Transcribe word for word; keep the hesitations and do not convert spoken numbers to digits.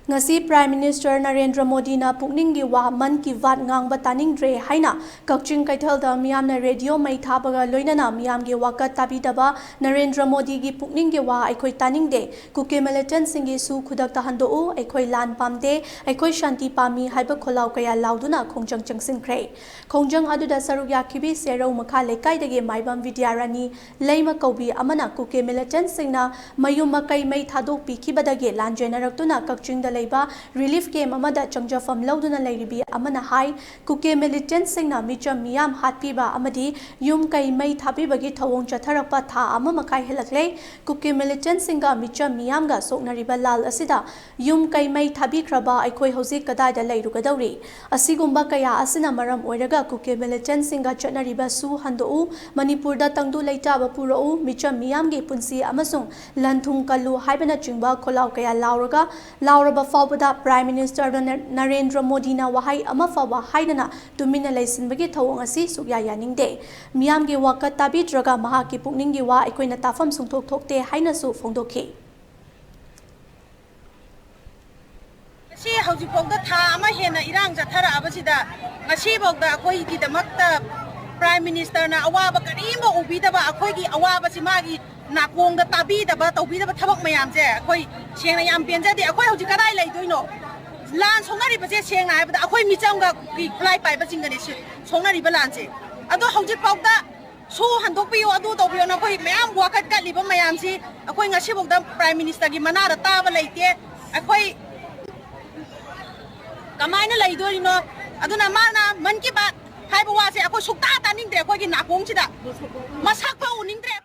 ꯉꯁꯤ Prime Minister Narendra ꯃꯣꯗꯤꯅ ꯄꯨꯛꯅꯤꯡꯒꯤ ꯋꯥ ꯃꯟ ꯀꯤ ꯕꯥꯠ ꯉꯥꯡꯕ ꯇꯥꯅꯤꯡꯗ꯭ꯔꯦ ꯍꯥꯏꯅ ꯀꯛꯆꯤꯡ ꯀꯩꯊꯦꯜꯗ ꯃꯤꯌꯥꯝꯅ ꯔꯦꯗꯤꯑꯣ ꯃꯩ ꯊꯥꯕꯒ ꯂꯣꯏꯅꯅ ꯃꯤꯌꯥꯝꯒꯤ ꯋꯥꯀꯠ ꯇꯥꯕꯤꯗꯕ ꯅꯔꯦꯟꯗ꯭ꯔ ꯃꯣꯗꯤꯒꯤ ꯄꯨꯛꯅꯤꯡꯒꯤ ꯋꯥ ꯑꯩꯈꯣꯏ ꯇꯥꯅꯤꯡꯗꯦ, ꯀꯨꯀꯤ ꯃꯤꯂꯤꯇꯦꯟꯠꯁꯤꯡꯒꯤ ꯁꯨ ꯈꯨꯗꯛꯇ ꯍꯟꯗꯣꯛꯎ, ꯑꯩꯈꯣꯏ ꯂꯥꯟ ꯄꯥꯝꯗꯦ, ꯑꯩꯈꯣꯏ ꯁꯥꯟꯇꯤ ꯄꯥꯝꯃꯤ ꯍꯥꯏꯕ ꯈꯣꯜꯂꯥꯎ ꯀꯌꯥ ꯂꯥꯎꯗꯨꯅ ꯈꯣꯡꯖꯪ ꯆꯪꯁꯤꯟꯈ꯭ꯔꯦ꯫ ꯈꯣꯡꯖꯪ ꯑꯗꯨꯗ ꯁꯔꯨꯛ ꯌꯥꯈꯤꯕꯤ ꯁꯦꯔꯧ ꯃꯈꯥ ꯂꯩꯀꯥꯏꯗꯒꯤ ꯃꯥꯏꯕꯝ ꯕꯤꯗ꯭ꯌꯥꯔꯥꯅꯤ ꯂꯩꯃ ꯀꯧꯕꯤ ꯑꯃꯅ ꯀꯨꯀꯤ ꯃꯤꯂꯤꯇꯦꯟꯠꯁꯤꯡꯅ ꯃꯌꯨꯝ ꯃꯀꯩ ꯃꯩ ꯊꯥꯗꯣꯛꯄꯤꯈꯤꯕꯗꯒꯤ ꯂꯥꯟꯖꯦꯟꯅꯔꯛꯇꯨꯅ ꯀꯛꯆꯤꯡꯗ ꯂꯩꯕ ꯔꯤꯂꯤꯐ ꯀꯦꯝꯞ ꯑꯃꯗ ꯆꯪꯖꯐꯝ ꯂꯧꯗꯨꯅ ꯂꯩꯔꯤꯕꯤ ꯑꯃꯅ ꯍꯥꯏ, ꯀꯨꯀꯤ ꯃꯤꯂꯤꯇꯦꯟꯠꯁꯤꯡꯅ ꯃꯤꯆꯝ ꯃꯤꯌꯥꯝ ꯍꯥꯠꯄꯤꯕ ꯑꯃꯗꯤ ꯌꯨꯝ ꯀꯩ ꯃꯩ ꯊꯥꯕꯤꯕꯒꯤ ꯊꯧꯑꯣꯡ ꯆꯠꯊꯔꯛꯄ ꯊꯥ ꯑꯃ ꯃꯈꯥꯏ ꯍꯦꯜꯂꯛꯂꯦ꯫ ꯀꯨꯀꯤ ꯃꯤꯂꯤꯇꯦꯟꯠꯁꯤꯡꯒ ꯃꯤꯆꯝ ꯃꯤꯌꯥꯝꯒ ꯁꯣꯛꯅꯔꯤꯕ ꯂꯥꯜ ꯑꯁꯤꯗ ꯌꯨꯝ ꯀꯩ ꯃꯩ ꯊꯥꯕꯤꯈ꯭ꯔꯕ ꯑꯩꯈꯣꯏ ꯍꯧꯖꯤꯛ ꯀꯗꯥꯏꯗ ꯂꯩꯔꯨꯒꯗꯧꯔꯤ? ꯑꯁꯤꯒꯨꯝꯕ ꯀꯌꯥ ꯑꯁꯤꯅ ꯃꯔꯝ ꯑꯣꯏꯔꯒ ꯀꯨꯀꯤ ꯃꯤꯂꯤꯇꯦꯟꯠꯁꯤꯡꯒ ꯆꯠꯅꯔꯤꯕ ꯁꯨ ꯍꯟꯗꯣꯛꯎ, ꯃꯅꯤꯄꯨꯔꯗ ꯇꯪꯗꯨ ꯂꯩꯇꯥꯕ ꯄꯨꯔꯛꯎ, ꯃꯤꯆꯝ ꯃꯤꯌꯥꯝꯒꯤ ꯄꯨꯟꯁꯤ ꯑꯃꯁꯨꯡ ꯂꯟ ꯊꯨꯝ ꯀꯜꯂꯨ ꯍꯥꯏꯕꯅꯆꯤꯡꯕ ꯈꯣꯜꯂꯥꯎ ꯀꯌꯥ ꯂꯥꯎꯔꯒ, ꯂꯥꯎꯔꯕ ꯐꯥꯎꯕꯗ Prime Minister ꯅ-, ꯅꯔꯦꯟꯗ꯭ꯔ ꯃꯣꯗꯤꯅ ꯋꯥꯍꯩ ꯑꯃ ꯐꯥꯎꯕ ꯍꯥꯏꯗꯅ ꯇꯨꯃꯤꯟꯅ ꯂꯩꯁꯤꯟꯕꯒꯤ ꯊꯧꯑꯣꯡ ꯑꯁꯤ ꯁꯨꯛꯌꯥ ꯌꯥꯅꯤꯡꯗꯦ꯫ ꯃꯤꯌꯥꯝꯒꯤ ꯋꯥꯀꯠ ꯇꯥꯕꯤꯗ꯭ꯔꯒ ꯃꯍꯥꯛꯀꯤ ꯄꯨꯛꯅꯤꯡꯒꯤ ꯋꯥ ꯑꯩꯈꯣꯏꯅ ꯇꯥꯐꯝ ꯁꯨꯡꯊꯣꯛ ꯊꯣꯛꯇꯦ ꯍꯥꯏꯅꯁꯨ ꯐꯣꯡꯗꯣꯛꯈꯤ꯫ ꯉꯁꯤ ꯍꯧꯖꯤꯛꯐꯥꯎꯗ ꯊꯥ ꯑꯃ ꯍꯦꯟꯅ ꯏꯔꯥꯡ ꯆꯠꯊꯔꯛꯑꯕꯁꯤꯗ, ꯉꯁꯤꯐꯥꯎꯗ ꯑꯩꯈꯣꯏꯒꯤꯗꯃꯛꯇ Prime Minister ꯅ ꯑꯋꯥꯕ ꯀꯔꯤꯝꯐꯥꯎ ꯎꯕꯤꯗꯕ, ꯑꯩꯈꯣꯏꯒꯤ ꯑꯋꯥꯕꯁꯤ ꯃꯥꯒꯤ ꯅꯥꯀꯣꯡꯗ ꯇꯥꯕꯤꯗꯕ, ꯇꯧꯕꯤꯗꯕ ꯊꯕꯛ ꯃꯌꯥꯝꯁꯦ ꯑꯩꯈꯣꯏ ꯁꯦꯡꯅ ꯌꯥꯝ ꯄꯦꯟꯖꯗꯦ꯫ ꯑꯩꯈꯣꯏ ꯍꯧꯖꯤꯛ ꯀꯗꯥꯏ ꯂꯩꯗꯣꯏꯅꯣ? ꯂꯥꯟ ꯁꯣꯛꯅꯔꯤꯕꯁꯦ ꯁꯦꯡꯅ ꯍꯥꯏꯕꯗ ꯑꯩꯈꯣꯏ ꯃꯤꯆꯝꯒ ꯈꯨꯠꯂꯥꯏ ꯄꯥꯏꯕꯁꯤꯡꯒꯅꯤ ꯁꯤ ꯁꯣꯛꯅꯔꯤꯕ ꯂꯥꯟꯁꯦ꯫ ꯑꯗꯣ ꯍꯧꯖꯤꯛꯐꯥꯎꯗ ꯁꯨ ꯍꯟꯗꯣꯛꯄꯤꯌꯨ, ꯑꯗꯨ ꯇꯧꯕꯤꯌꯨ, ꯅꯈꯣꯏ ꯃꯌꯥꯝ ꯋꯥꯀꯠ ꯀꯠꯂꯤꯕ ꯃꯌꯥꯝꯁꯤ ꯑꯩꯈꯣꯏ ꯉꯁꯤꯐꯥꯎꯗ Prime Minister ꯒꯤ ꯃꯅꯥꯗ ꯇꯥꯕ ꯂꯩꯇꯦ꯫ ꯑꯩꯈꯣꯏ ꯀꯃꯥꯏꯅ ꯂꯩꯗꯣꯔꯤꯅꯣ? ꯑꯗꯨꯅ ꯃꯥꯅ ꯃꯟ ꯀꯤ ꯕꯥꯠ ꯍꯥꯏꯕ ꯋꯥꯁꯦ ꯑꯩꯈꯣꯏ ꯁꯨꯛꯇꯥ ꯇꯥꯅꯤꯡꯗ꯭ꯔꯦ, ꯑꯩꯈꯣꯏꯒꯤ ꯅꯥꯀꯣꯡꯁꯤꯗ ꯃꯁꯛ ꯐꯥꯎ ꯎꯅꯤꯡꯗ꯭ꯔꯦ꯫